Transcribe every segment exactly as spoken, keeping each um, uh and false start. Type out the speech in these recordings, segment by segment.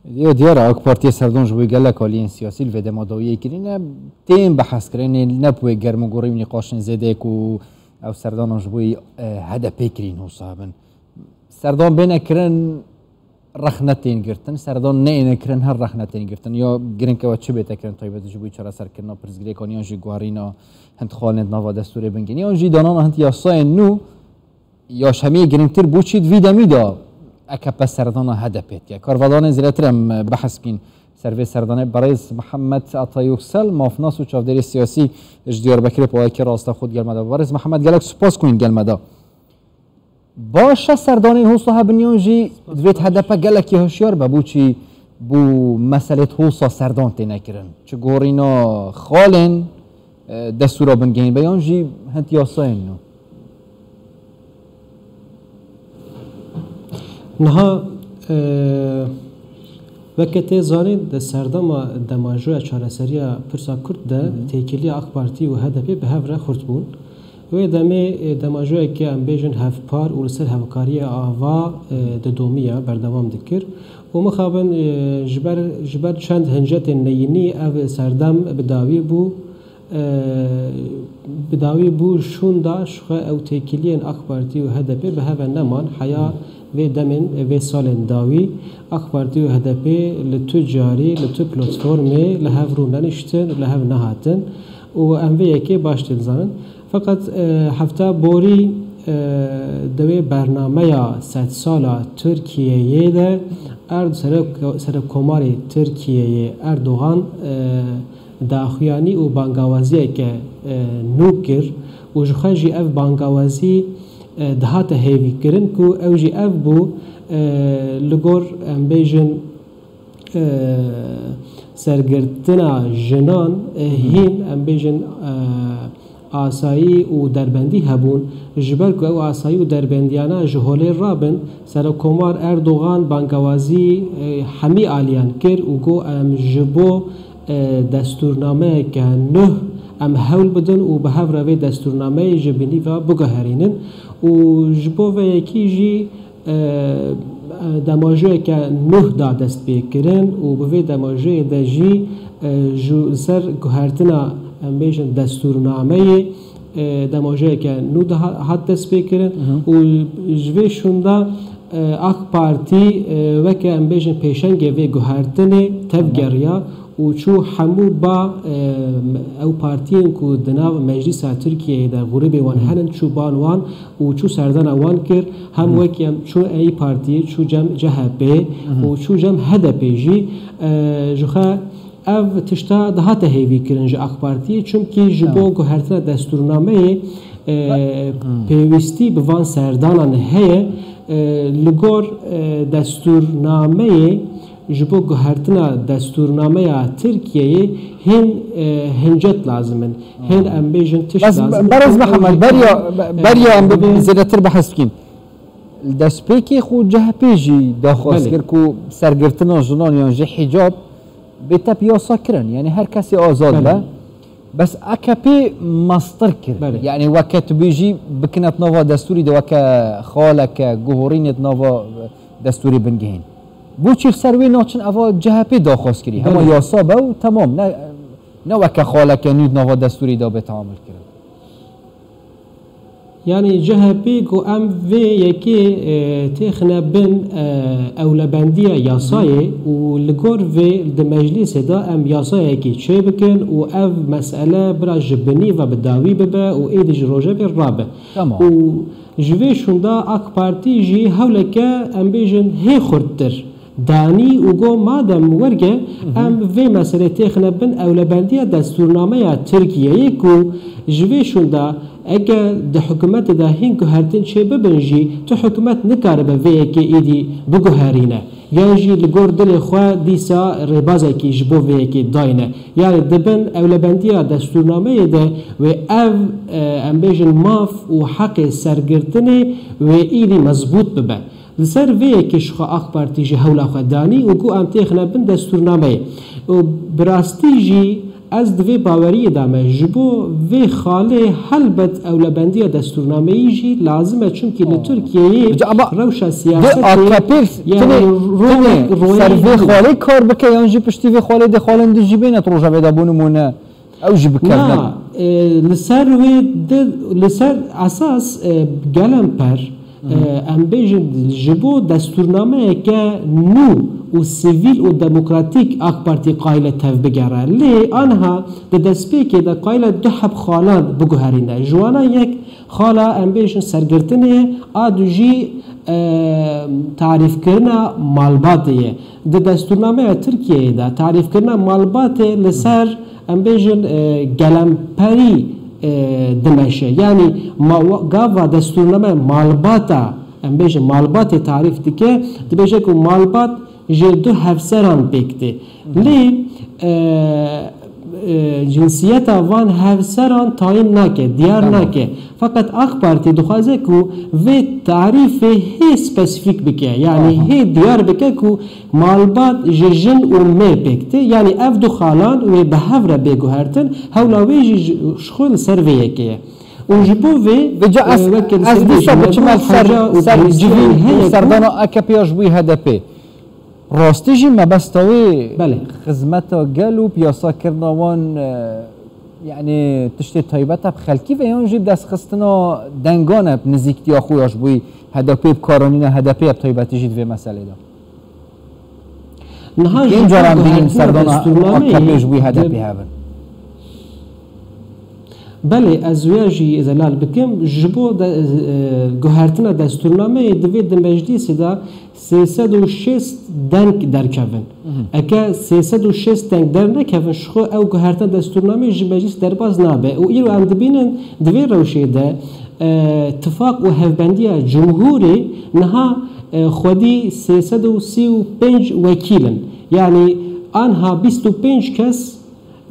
Yo, diyar e, AK Partiyê serdan ji bo gelek aliyên siyasî li vê dema dawiyê kirîne, tên behs kirin, ê ne bi wê germ û gorî û nîqaşên zêdeyê ku ew serdanan ji bo, e, H D P kirîn, hosa hebin. Serdan bêne kirin, rexne tên girtin, serdan neyêne kirin, her rexne tên girtin. Ya girîng ew e çi bête kirin, taybet ji bo çareserkirina pirsgirêkan, yan jî guherîna hind xalên di nava destûrê bingehîn, yan jî danana hind yasayên nû, ya ji hemiyê girîngtir bû çî di vî demî de A K P serdana H D P dike. Karvedanên zêdetir em behs bikîn ser vê serdanê. Berêz Mihemed Atayuksel, mafnas û çavdêrê siyasî ji Diyarbekirê, bi awayekî rastex di gel me de. Berêz Mihemed, gelek spas ku hîn di gel me de. Baş e, serdanên hosa hebin yan jî divêt H D P gelekî hişyar be, bo çî bo meselêt hosa serdan têne kirin. Çi gorîna xalên, e, destûra bingehîn be yan jî hind yasayên nû. Niha, e, weke tê zanîn, di serdema demajoya çareseriya pirsa Kurd de Hı hı. têkiliya AK Partî û H D P bi hev re xurt bûn. Wê demê, e, demajoyeke em bêjin hevpar û li ser hevkariyê ava, e, didomiya, berdewam dikir. Û mixabin, e, ji ber, ji ber çend hincetên neyînî ev serdem bi dawî bû. E, bi dawî bû şûnda, ji xwe ew têkiliyên AK Partî û H D P bi hev ve neman. Heya vê demên, vê salên dawî, AK Partî û H D P li tu carî, li tu platformê li hev rû neniştin, li hev nehatin û em vê yekê baş tê dizanin. Feqet, e, hefta borî, e, di wê bernameya sedsala Tirkiyeyê de Erd-, serok-, Serokkomarê Tirkiyeyê Erdogan, e, daxuyanî û bangawaziyeke, e, nû kir û ji xwe jî ev bangawazî, e, dihate hêvîkirin ku ew jî ev bû, e, li gor, em bêjin, e, sergirtina jinan, e, hîn, em bêjin, e, asayî û derbendî hebûn. Ji ber ku ew asayî û derbendiyana ji holê rabin, Serokkomar Erdogan bangawazî, e, hemî aliyan kir û got, em ji bo, e, destûrnameyeke nuh em hewl bidin û bi hev re vê destûrnameyê ji binî ve biguherînin û ji bo vê yekî jî, e, demajoyeke nuh da destpêkirin û bi vê demajoyê de jî, e, ji ser guhertina, em bêjin, destûrnameyê, e, demajoyeke nû de ha-, hat destpêkirin Mhm. û ji vê şûnda, e, AK Partî, e, weke, em bêjin, pêşengê vê guhertinê tevgeriya û çû hemû ba, e, ew partiyên ku di nav Meclîsa Tirkiyeyê de grûbê wan henin, çû ban wan û çû serdana wan kir. Hem Hı. wekî em çû Ey Partiyê, çû cem C H P Hı hı. û çû cem H D P jî, e, ji xwe ev tişta dihate hêvîkirin ji AK Partiyê, çimkî ji bo Tamam. guhertina destûrnameyê, e, Hı. pêwîstî bi van serdanan heye, e, li gor, e, destûrnameyê ji bo guhertina destûrnameya Tirkiyeyê hîn, e, hincet lazim in. Hîn em bêjin tişt Bes lazim in. Berêz Ew Mihemed, jî beriya, e, beriya em bi, bi zêdetir behs bikîn. Li destpêkê xwe C H P jî daxwaz Belê. kir ku sergirtina jinan yan jî hicab bê tep yasa kirin. Yani her kesê azad Belê. be. Bes A K P mestir kir. Belê. Yani weke tu bêjî bikine di nava destûrî de weke xaleke guhorînê di nava destûrê bingehîn. Bo çi li ser wê naçin eva C H P daxwaz kirî? Hema Belê. yasa be û temam. Ne, ne weke xaleke nû di nava destûrê de bê teamul kirin. Yani C H P ku em vê yekê, e, têxine bin, e, ewlebendiya yasayê û li gor vê di meclîsê de em yasayekê çêbikin û ev mesele bira ji binî ve bi dawî bibe û êdî ji rojevê rabe. Tamam. Û ji vê şûnda AK Partî jî hewleke, em bêjin, hê xurttir danî û got, madem werge, Mhm. em vê meselê têxine bin ewlebendiya destûrnameya Tirkiyeyê ku ji vê şûnda eke di hikûmetê de hîn guhertin çê bibin jî, tu hikûmet nikaribe vê yekê êdî biguherîne. Yan jî li gor dilê xwe dîsa rêbazekî ji bo vê yekê dayne. Yani di bin ewlebendiya destûrnameyê de wê ev, e, em bêjin, maf û heqê sergirtinê wê êdî mezbût bibe. Li ser vê yekê ji xwe AK Partî jî hewla xwe danî û got, em têxine bin destûrnameyê. Û bi rastî jî Ez di vê baweriyê de me. Ji bo vê xalê helbet ewlebendiya destûrnameyî jî lazim e, çimkî li Tirkiyeyê Ca ama rewşa di siyasetê, A K P yani tenê, ronek tenê ser royê vê nîne. Xalê kar bike yan jî piştî vê xalê dê xalên din jî bêne di rojevê de, bo nimûne ew jî bikevne. Na, e, li ser wê di, li ser esas, e, Gelemper, e, em bêjin ji bo destûrnameyeke nû û sivîl û demokratîk AK Partî qayîl e tev bigere. Lê anha di destpêkê de qayîl e du heb xalan biguherîne. Ji wana yek xala em bêjin sergirtinê, a du jî, e, tarîfkirina malbatê ye. Di destûrnameya Tirkiyeyê de tarîfkirina malbatê li ser, em bêjin, e, gelemperî, e, dimeşe. Yanî ma-, gava destûrname malbata, em bêjin malbatê tarîf dike, dibêje ku malbat ji du hevseran pêk tê. Lê, e, e, cinsiyeta van hevseran tayîn nake, diyar Tamam. nake. Feqet AK Partî dixwaze ku vê tarîfê hê spesîfîk bike, yanî Aha. hê diyar bike ku malbat ji jin û mê pêk tê, yanî ev du xalan wê bi hev re bê guhertin, hewla wê jî ji, ji xwe li ser vê yekê ye. Û ji bo vê, Vêca ez, e, weke li ez ser dîsa bêjin, biçime me ser, heja û ser, pêwîstiyên civîn heye û ku serdana A K P ya ji bo H D P. Rastî jî mebesta wê Belê. xizmeta gel û piyasakirina wan, e, yani tiştê taybet e bi xelkî ve yan jî bi destxistina dengan e bi nizîktiya xwe ya ji bo H D P bi karanîna H D P ye bi taybetî jî di vê meselê de? Niha Kêm ji caran bo bînin guhertina serdana destûrnameyê A K P ji bo H D P de hebin? Belê, ez wê jî zelal bikim. Ji bo de, e, guhertina destûrnameyê divê di meclîsê de sê sed û şêst deng derkevin. Mhm. Eke sê sed û şêst deng dernekevin, ji xwe ew guhertina destûrnameyê ji meclîs derbas nabe. Û îro em dibînin di vê rewşê de, e, tifaq û hevbendiya cumhûrê niha, e, xwedî sê sed û sî û pênc wekîl in. Yanî anha bîst û pênc kes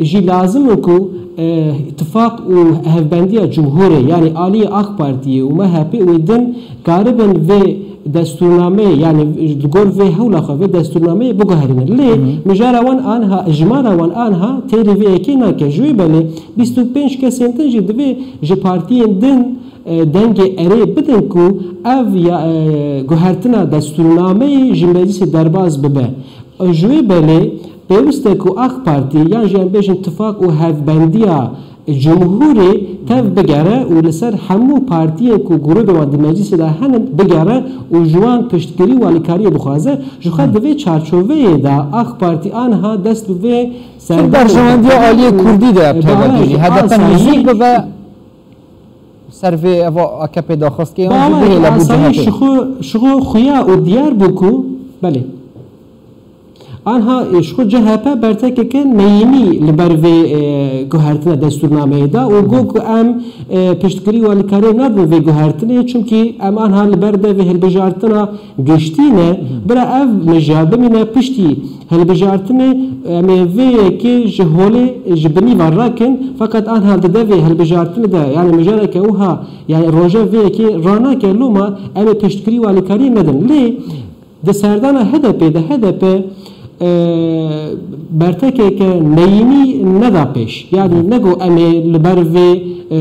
jî lazim in ku, e, tifaq û hevbendiya cumhûrê, yanî aliyê AK Partiyê û M H P û din karibin vê destûrnameyê, yanî li gor vê hewla xwe vê destûrnameyê biguherînin. Lê Hı hı. mijara wan anha, jimara wan anha têrê vê yekê nake. Ji wê belê bîst û pênc kesên din jî divê ji partiyên din, e, dengê erê bidin ku ev ya, e, guhertina destûrnameyê ji meclîsê derbas bibe. Ji wê belê pêwist e ku AK Partî yan jî em bêjin tifaq û hevbendiya cumhûrê tev bigere û li ser hemû partiyên ku grûbê wan di meclîsê de henin bigere û ji wan piştgirî û alîkariyê bixwaze. Ji xwe di vê çarçoveyê de AK Partî anha dest bi vê Çi berjewendiya aliyê kurdî de ev taybet bînî? H D P nêzîk bibe ser vê eva A K P daxwaz ke yan jî bihêle bo C H P? Ji xwe, ji xwe xuya û diyar bû ku, belê. Anha, e, ji xwe C H P bertekeke neyînî li ber vê, e, guhertina destûrnameyê da û got ku em, e, piştgirî û alîkariyê nadin vê guhertinê, çimkî em anha li ber devê hilbijartina giştî ne, bira ev mija bimîne piştî hilbijartinê, em ê vê yekê ji holê, ji binî ve rakin, feqet anha di devê hilbijartinê de, yani mijareke wiha, yani roje vê yekê ranake, loma em ê piştgirî û alîkariyê nedin. Lê Di serdana H D P de H D P, e, bertekeke neyînî neda pêş. Yanî nego em ê li ber vê, e,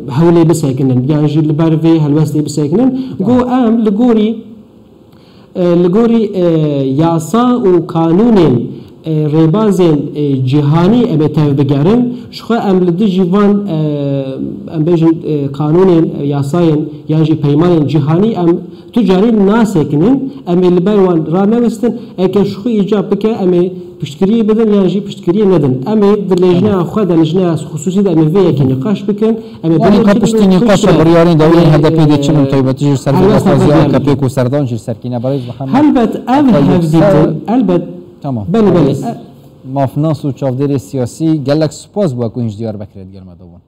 hewlê bisekinin, yan jî li ber vê helwestê bisekinin. Go em li gorî, e, li gorî, e, yasa û kanûnên, e, rêbazên, e, cîhanî em ê tev bigerin. Ji xwe em li dijî van, e, em bêjin, e, kanûnên, e, yasayên yan jî peymanên cîhanî em Tu carî nasekinin, em ê li ber wan ranewistin, eke ji xwe îcab bike, em ê piştgiriyê bidin yan jî piştgiriyê nedin. Em ê di lêjneya xwe de, lêjneya xisûsî de em ê vê yekê nîqaş bikin, em ê Wan ê ka piştî nîqaşa biryarên dawî em ê, H D P dê çi bin, e, taybetî jî ser vê daxwaziya A K P ku serdan jî serkîne. Berêz Mihemed. Helbet ev hevdîtin, elbet. Tamam. Belê, belê. Mafnas û çavdêrê siyasî, gelek spas bo ku hîn ji Diyarbekirê digel me de bûn.